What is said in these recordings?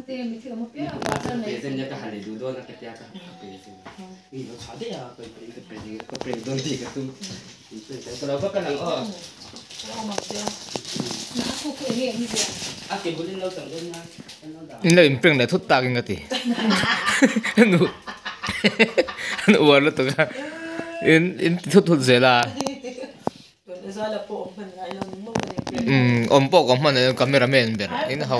In lo inprank leh thut takin ka ti an uar lutuk a in in ti thut thut zel a umm awm pawh ka hman a camera man ber in ho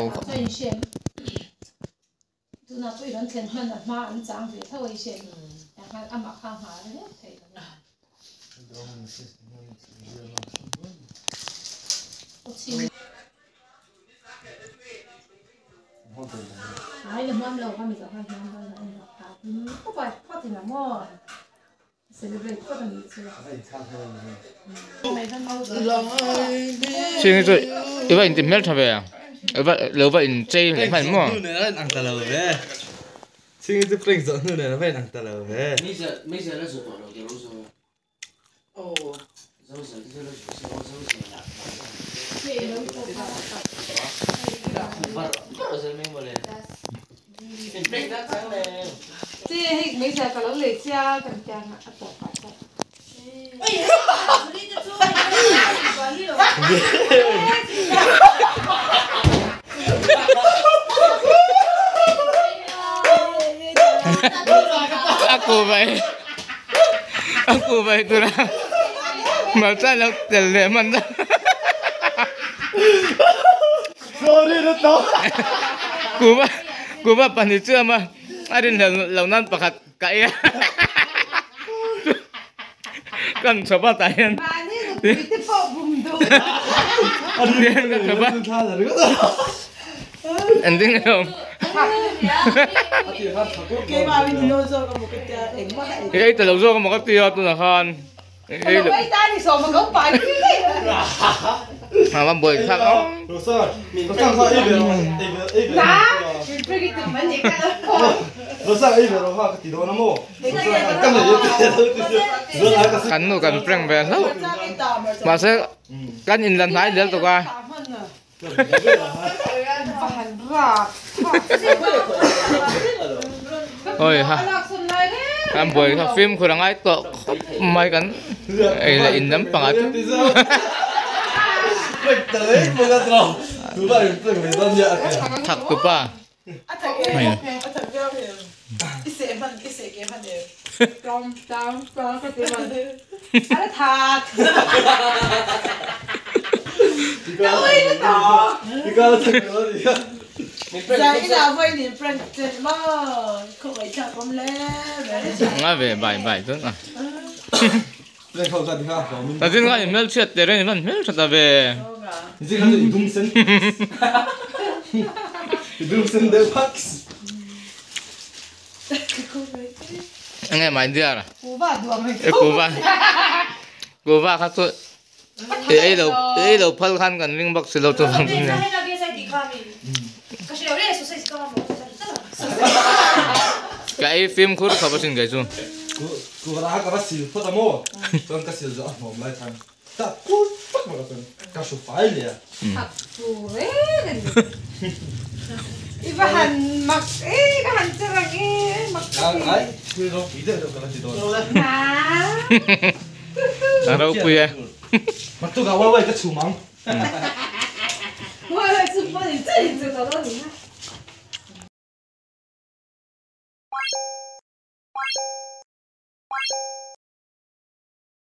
Tunah pawh i rawn thlen hman a hma an chang ve tho a i hriat tah khan amah kha a nghah ringawt theih lo a. Ai la hmam lo kha mi zawh khan hmam dawn lo a khawp a phawt in ang maw celebrate phawt a nih chu. Chhing hi chu i va inti hmel tha ve a, i va lo va inchei leh hman maw? A ku vai a ku vai tura hmarcha lo tel leh hman ta kuva kuva pahnih chu a awm a a rinhlelh loh nan pakhat ka ei a kan chhawp a tah hian tihian ka chhawp a engtin nge awm i ei ta lo zawk emaw ka ti a tunah khan a va buai thlak ang kan nu kan prank ve hlauh mahse kan inla hnai zel tawk a. Oi ha kan buai kha fimkhur a ngai tawh khawp mai kan ei leh in lampang ah chuan thak tupa Nga ve bai bai chuan a Ta zin nga in hmelchhiat te reng in van hmeltha ta ve. Enge my dear e kuva kuva kha chu e ei lo ei lo phal khan kan ring bawk si lo chu vang chu nia. Ka ei fimkhur khawp asin kei chu. A ropui e.